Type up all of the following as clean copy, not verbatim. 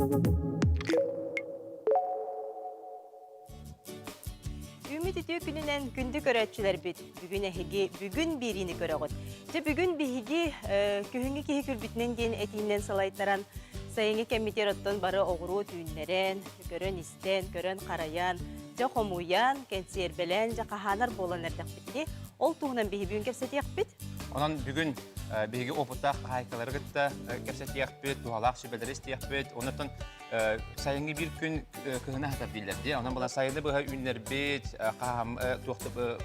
Үүммүт үтүө күнүнэн күндү көрөөччүлэрбит, бүгүн эһиги бүгүн биэриини көрөҕүт. Дьэ бүгүн биһиги күһүҥҥү киһи күлбүтүнэн диэн этиинэн салайтаран сайыҥҥы кэммитигэр оттон бары оҕуруо түүннэрэн, көрөн-истэн, көрөн-харайан, дьэ хомуйан, кэнсиэрбэлээн дьэ хаһаанар буолан эрдэхпитини ол туһунан биһи бүгүн кэпсэтиэхпит. Онон бүгүн биһиги опыттаах хаһаайкалары кытта кэпсэтиэхпит, туһалаах сүбэлэри истиэхпит. Онон сайыҥҥы биир күн кыһыны аһатар дииллэр дии. Онон була сайыны быһа үүннэрбит, хаһам туох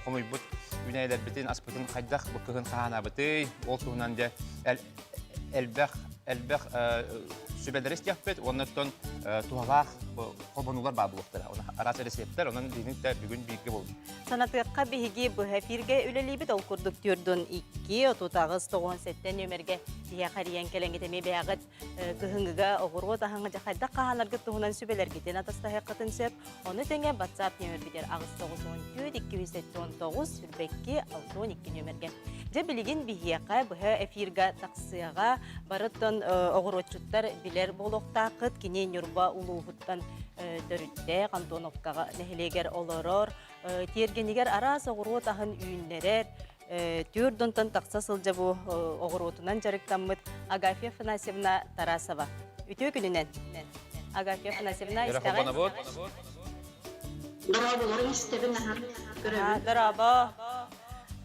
хомуйбут үүнээйилэрбитин, аспытын хайдах бу кыһын хаһаанабытый, ол туһунан дьэ элбэх элбэх сүбэлэри истиэхпит уонна оттон туһалаах холбонуулар баар буолуохтара. Оны араас эрэсиэптэр, онон биһигин да бүгүн бииргэ буолбут. Санатыахха биһиги быһа эфиргэ үлэлиибит. Ол курдук түөрдун 2, 38, 97 нүөмэргэ биһиэхэ эрийэн кэлэҥҥит эмиэ бэйэҕит кыһыҥҥыга оҕуруот аһыҥа дьэ хайдах хаһаанаргыт туһунан сүбэлэргитин атастаһыаххытын сөп. Ону тэҥэ WhatsApp нүөмэрбитигэр 894 279 22 62 нүөмэргэ. Дьэ билигин биһиэхэ быһа эфирга тахсыаҕа барыттан оҕуруотчуттар билэр буолуохтааххыт. Кини Ньурба улууһуттан төрүттээх Антоновкаҕа нэһилиэгэр олорор. Тиэргэнигэр араас оҕуруот аһын үүннэрэр, түөрт донтон тахса сылдьа бу оҕуруотунан дьарыктаммыт Агафья Афанасьевна Тарасова. Үтүө күнүнэн! Агафья Афанасьевна, истэҕин? Дорооболорун истэбин аһар көрөбүн. Дорообо.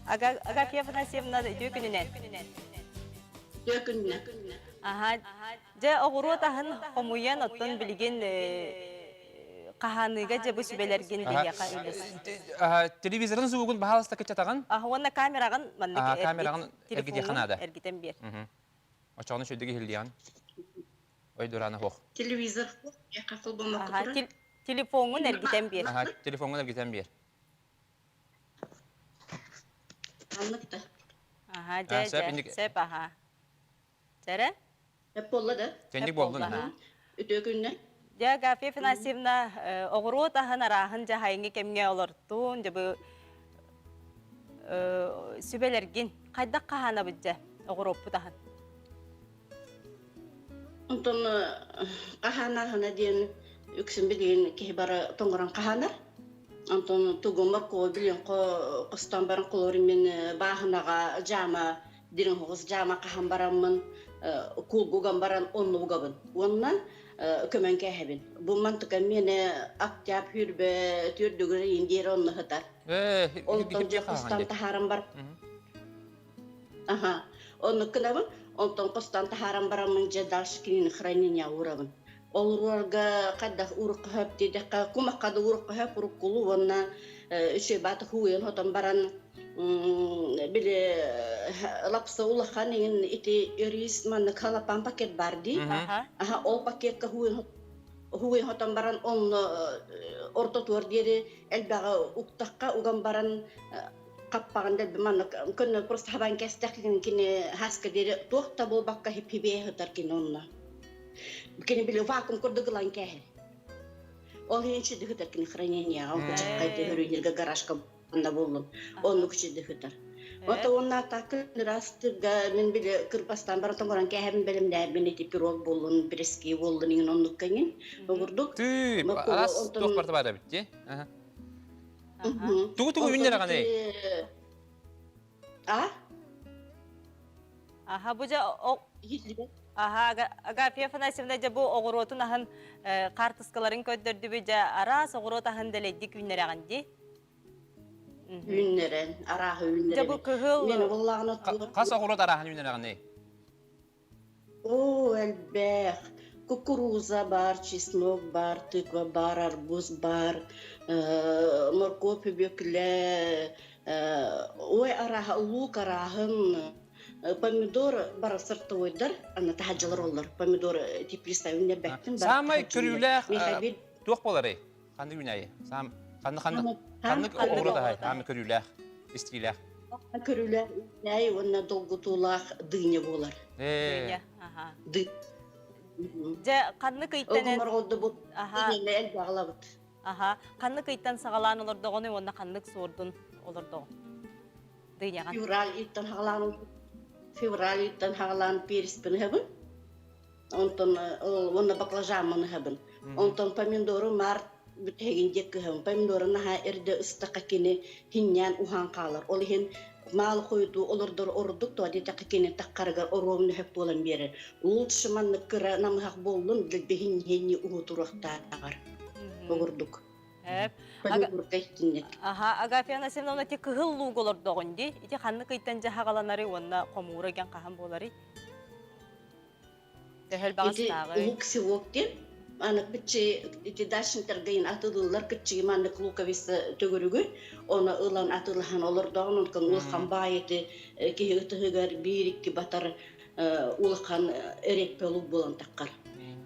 Агафья Афанасьевна, үтүө күнүнэн! Үтүө күнүнэн. Аха, Дьэ, оҕуруот аһын хомуйан, оттон билигин хаһааныыга дьэ бу сүбэлэргин биһиэхэ үлэс. Телевизорын звугун баһаалыста кыччатаҕын. Аха, уонна камераҕын маннык камераҕын эргитиэххэ наада. Эргитэн биэр. Очоҕуна үчүгэйдик иһиллиэҕин. Ой, дураана суох. Телевизор Телефоҥҥун эргитэн биэр. Аха, телефоҥҥун эргитэн биэр. Аннык да. Аха, дьэ, дьэ, сөп, аха. Чэрэ? Эп буолла да? Кэнник буоллун аха. Үтүө күннэ. Дьэ, Агафья Афанасьевна, оҕуруот аһын арааһын дьаһайыҥҥы кэмҥэ олортуун, дьэ бу сүбэлэргин хайдах хаһаанабыт дьэ оҕуруоппут аһын? Онтон хаһаанаһына диэн үксүн билигин киһи бары тоҥорон хаһаанар. Онтон тугу моркуо билин хостоон баран холорун мин бааһынаҕа дьаама дириҥ оҕус дьаама хаһан бараммын куулгуган баран онно угабын уонна көмөн кээһэбин бу мантыка миэнэ октяб хүрбэ түөрдүгэр индиэр онно сытар онтон дьэ хостон таһааран бар аха оннук гынабын онтон хостон таһааран бараммын дьэ дальше кинини хранение уурабын ол уруорга хайдах урукка хөп диэтэххэ кумахха да урукка хөп уруккулу уонна үчүгэй баата хууйан хотон баран били лапса улахан иҥин ити рис маннык халапан пакет бар дии аха ол пакетка хууйан хотон баран онно ортотугар диэри элбэҕи уктахха уган баран хаппаҕын дэлби маннык көннө просто хабан кэстэх кини хаска диэри туох да буолбакка хипхибиэ сытар кини онно кини били вакуум курдук ылан кээһэр ол иһин үчүгэй сытар кини хранениеҕа ол кычаккайды хөрүннэргэ гаражка онно буоллун оннук үчүгэй сытар Ото уонна атаакы ырастырга мин били кырбастан баран тоҥорон кээһэбин бэлэмнээбин ити пирог буоллун брески буоллун иҥин оннук кэҥин огурдук Тыы, араас туох барыта баар эбит дии. Тугу тугу үүннэрэҕиний? А? Аха, бу дьэ Аха, Агафья Афанасьевна дьэ бу оҕуруотун аһын хаартыскаларын көрдөрдүбүт дьэ араас оҕуруот аһын дэлэйдик үүннэрэҕин дии. Үүннэрэн, арааһы үүннэрэбин. Дьэ бу кыһыл Мен буллаҕына Хас оҕуруот арааһын үүннэрэҕиний? Оо, элбэх. Кукуруза баар, чеснок баар, тыква баар, арбуз баар, моркуоп бүөкүлэ, ой арааһа, лук арааһын, помидор бары сортовойдар, аны таһаджалар оллор. Помидор теплица үүннэрбэттин бар. Саамай көрүүлээх Михаил туох буоларый? Ханнык үүнээйи? Саам ханнык ханнык ханнык оҕуруот аһай? Саамай көрүүлээх, истиилээх. Көрүүлээх үүнээйи уонна долгутуулаах дыня буолар. Дыня, аха. Дьэ, ханнык ыйтан Аха. элбэҕилабыт. Аха. Ханнык ыйтан саҕалаан олордоҕуну уонна ханнык суордун олордоҕун? Дыняҕа. Февраль ыйтан хаҕалаан февраль ыйтан хаҕалаан переспин ыһабын. Онтон уонна баклажаммын ыһабын. Онтон помидору март бүтэһигин диэки ыһабын. Помидору наһаа эрдэ ыстаха кини хинньээн уһаан хаалар. Ол иһин маал хойутуу олордор ордук тоҕо диэтэххэ кини таххарыгар оруобуна сөп буолан биэрэр. Лучше маннык кыра намыһах буоллун дэлби хинньи уһутуруохтааҕар. Огурдук. Эп. Помидорга итинник. Аха, Агафья Анасимовна ити кыһыл лууг олордоҕун дии. Ити ханнык ыйтан дьаһаҕаланары уонна хомуура гэн хаһан буоларый? Төһөл Ити баҕастааҕый? лук сивок диэн аны кыччы ити дачниктаргайын атылыыллар кыччыгы маннык луковица төгүрүгү оны ылан атылаһан олордоҕун онтон улахан баай ити киһи ытыһыгар биир-икки батар улахан эрэппэ лук буолан таххар.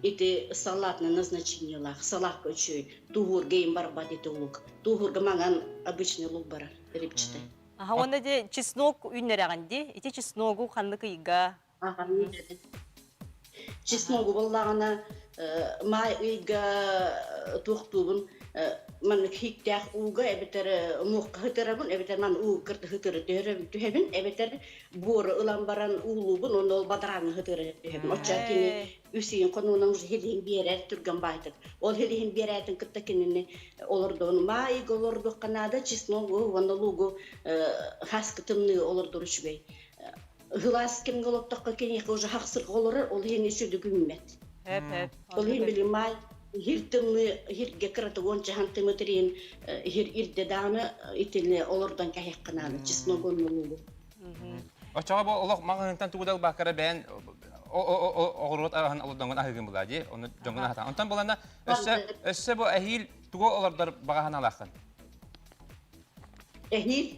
Ити салатное назначениелаах салаакка үчүгэй туһуурга им барбат ити лук. Туһуурга маҥан обычный лук барар репчатый. Аха уонна де чеснок үүннэрэҕин дии. Ити чесногу ханнык ыйга? Чесногу буоллаҕына маай ыйга туохтуубун маннык иһиктээх ууга эбэтэр муохха ытырабын эбэтэр маны уу кырта ытыра түһэбин эбэтэр буору ылан баран уулуубун уонна ол бадарааҥҥа ытыра түһэбин оччо кини үс ыйын хонугунан уже хилиһин биэрэр түргэн баайтык ол хилиһин биэрээтин кытта кинини олордоҕун маай ыйга олордуохха наада чесногу уонна луугу хаскы тымныы олордор үчүгэй Ыһылаас кэмҥэ олоттоххо киниэхэ уже хахсырга олорор, ол иһин сүдү күммэт. Эп эп. Ол иһин били маай иһир тымныы иһиргэ кырата уонча сантиметрин иһир ирдэ даҕаны итини олордон кэһиэххэ наада чеснок оннулуулу. Оччоҕо бу олох маҕаһыынтан тугу да ылбаккара бэйэн оҕуруот аһын олордоҥҥун аһыыгын булаа дии, ону дьоҥҥун аһатан. Онтон булана өссө өссө бу эһиил тугу олордор баҕа санаалааххын? Эһиил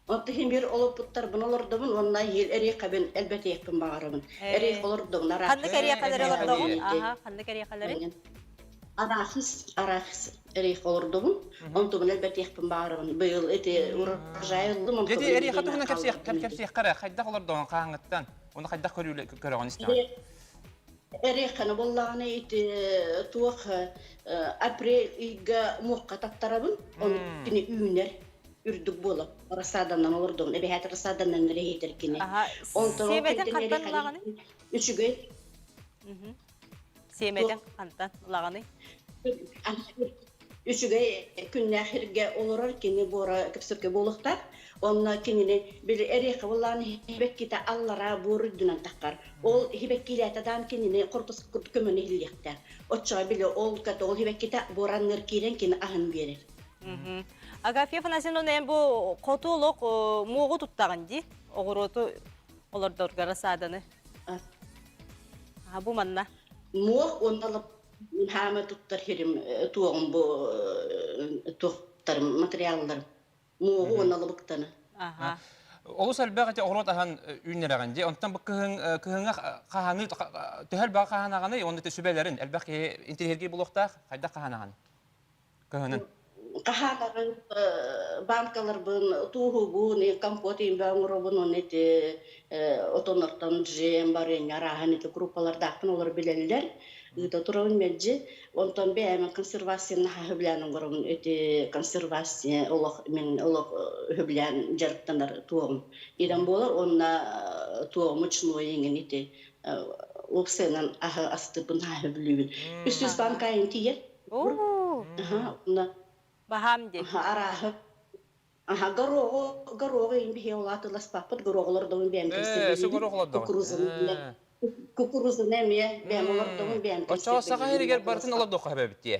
Онто иһин биир олоппуттарбын олордобун уонна эһиил эриэхэбин элбэтиэхпин баҕарабын. Эриэх олордоҕуна Ханнык эриэхэлэри олордоҕун? Эриэхэ Аха, ханнык эриэхэлэри? Арахис, арахис эриэх олордобун. Онтубун элбэтиэхпин баҕарабын. Быйыл ити урожай ыллым, Дьэти онтубун эриэхэ туһунан хааллардым ити. кэпсиэххэ эрэ, хайдах олордоҕун хаһааҥҥыттан? Оны хайдах көрөҕүн истэҕин? Эриэхэни буоллаҕына ити туох апрель ыйга муохха таттарабын, ону кини үүнэр үрдүк буолар. Рассаданан олордум, эбэһээт рассаданан эрэһиэтэр кини. Аха, Онтон ол сиэмэтин кэнтэн хантан эриэхэни ылаҕыный? үчүгэй Сиэмэтин хантан ылаҕыный? Үчүгэй күннээх сиргэ олорор кини буора көпсөргө буолуохтаах. Онно кинини били эриэхэ буллаан хибэккитэ аллараа буор үрдүнэн таххар. Ол хибэккилээтэ даан кинини корпус курдук көмөнү иһиллиэхтээх. Оччоҕо били ол ол хибэккитэ буоранныыр киирэн кини аһын биэрэр. Агафья Афанасьевна эн бу хоту олох муоҕу туттаҕын дии оҕуруоту олордорго рассаданы. Бу манна. Муох уонна хаама туттар хирим туоҕум бу туохтарым материалларым муоҕу уонна лабыктаны. Аха. Олус элбэх ити оҕуруот аһан үүннэрэҕин дии. Онтон бу кыһын кыһыҥҥа хаһаны төһө элбэх хаһанаҕыный уонна ити сүбэлэрин элбэх киһи интириэһиргии булуохтаах хайдах хаһанаҕын кыһынын? Хаһаанарын банкаларбын тууһугун компот имбэ оҥоробун уонна ити отоннортон джем барыанньа арааһын ити крупалардаахпын олор билэллэр ыыта турабын мэлдьи онтон бэйэм консервацияны наһаа сөбүлээн оҥоробун ити консервация олох мин олох сөбүлээн дьарыктанар туоҕум идэм буолар уонна туоҕум мучной иҥин ити уопсайынан аһы астыырбын наһаа сөбүлүүбүн үс банка айан тиийэр Оо, Аха, уонна баһаам дии. арааһы аха горооҕу горооҕу иһин биһиги улаатыласпаппыт горооҕу олордобун бэйэм Ээ, кэпсэбилиибин сугурух олордоҕун. кукурузаны Ээ. кукурузаны эмиэ бэйэм олордобун бэйэм Оччоҕо саха кэпсэбилиибин иһигэр барытын олордуохха сөбөбүт дии.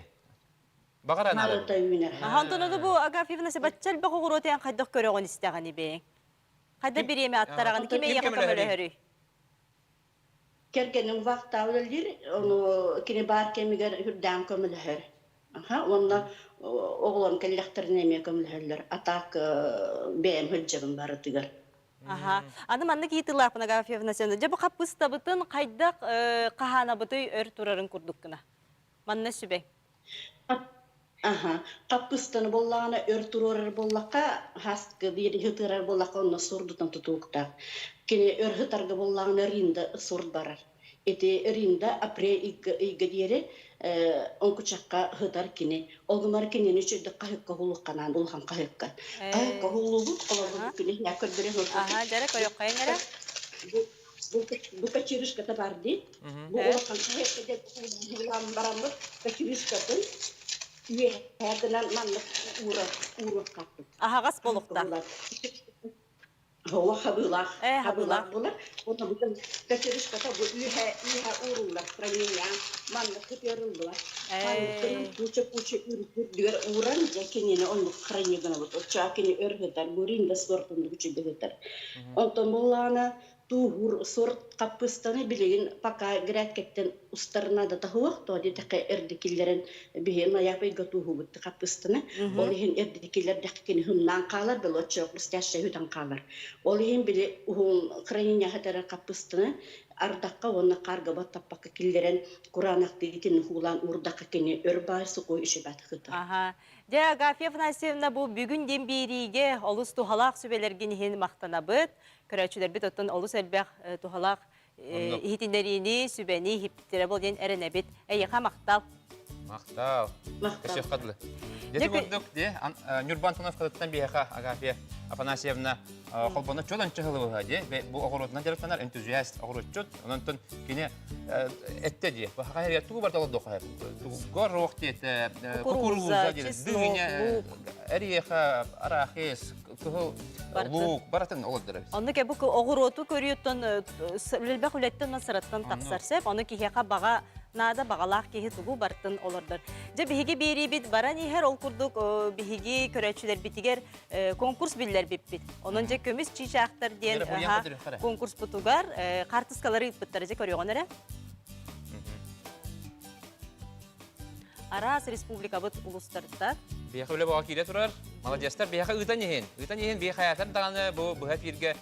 Баҕар анаабыт. Барыта үүнэр. Аха, онтон ону бу Агафья Ивановна бачча элбэх оҕуруоту эн хайдах көрөҕүн истэҕин бэйэҥ? Хайда Ким бириэмэ аттараҕын, ким ким эйиэхэ көмөлөһөрүй? көмөлөһөрүй? Кэргэним вахтаҕа үлэлиир, ону кини баар кэмигэр үрдээн көмөлөһөр. Аха, уонна оҕолорум кэллэхтэринэ эмиэ көмөлөһөллөр. А так бэйэм сылдьабын барытыгар. Аха. Аны маннык ыйытыылаахпын Агафья Афанасьевна. Дьэ бу хаппыыстабытын хайдах хаһаанабытый өр турарын курдук гына? Манна сүбэҥ. Аһа, хаппыстаны буоллаҕына өр туруорар буоллахха, хаска биир ытыарар буоллахха онно сурдутан тутулуктаах. Кини өр ытарга буоллаҕына ринда сурд барар. Ити ринда апрель ыйга, ыйга диэри оҥкучахха ытар кини. Ол гынар кинини үчүгдүк хаһыкка уһулукканаан улахан хаһыкка. Хаһыкка Э, уһуллубут, холобур аха. күнү көрдөрө Аха, дьэрэ көрүөххэйиҥ эрэ. Бу кочерышката бар дии. Бу улахан хаһыакка бараммыт кочерышкатын үөһээ гынан маннык ууруоххаппыт. Аһаҕас болуктаах. Ола хабыылаах. Э, Хабыылаах буолар. Онно бу кочерышката бу үөһээ үөһээ ууруллар хранение маннык кытыарыллар. Маннык куча-куча үрдүгэр ууран дьэ кинини оннук хранение гынабыт. Оччоҕо кини өр сытар, бурин да сорт оннук үчүгэй сытар. Онтон буоллаҕына тууһуур сорт хаппыыстаны билигин пока грядкэттэн устар наадата суох, тоҕо диэтэххэ эрдэ киллэрэн биһи ноябрьга тууһуубут хаппыыстаны. Ол иһин эрдэ киллэрдэххэ кини хымнаан хаалар, били оччо хрустящая үтэн хаалар. Ол иһин били уһун хранение хатарар хаппыыстаны ардахха уонна хаарга баттаппакка киллэрэн кураанахтыы итин хуулаан уурдахха кини өр баай сухой үчүбэт хытар. Аха. Дьэ, Агафья Афанасьевна, бу бүгүн диэн биэриигэ олус туһалаах сүбэлэргин иһин махтанабыт. Көрөөччүлэрбит оттон олус элбэх туһалаах иһитиннэриини, сүбэни иһиптэрэ бол диэн эрэнэбит. Эйиэхэ махтал. Махтал. Махтал. Кадылы. Дети курдук, де, Нюрба Антоновкатыттан биһиэхэ Агафья Афанасьевна холбоно чолон чыһылыбыһа де, бу оҕуруотунан дьарыктанар энтузиаст оҕуруотчут. Онон кини этте дии. Баха хэрия тугу барта олордуха. Горох диэтэ, кукуруза диэтэ, дыня, эриэхэ, арахис, кыһыл луук баратын олордор. Онну кэ бу оҕуруоту көрүүттэн үлэлбэх үлэттэн сыраттан тахсар сөп. Ону киһиэхэ баҕа наада баҕалаах киһи тугу бартын олордор. Дьэ биһиги биэриибит баран иһэр ол курдук биһиги көрөөччүлэрбитигэр конкурс биллэрбиппит. Онон дьэ көмүс чыычаахтар диэн конкурспутугар хаартыскалары ыыппыттара дьэ көрүөҕүн эрэ. Араас республикабыт улустарыттан. Биһиэхэ үлэ бөҕө киирэ турар. Молодецтар биһиэхэ ыытан иһин. Ыытан иһин биһиэхэ хаятар даҕаны бу быһа эфиргэ.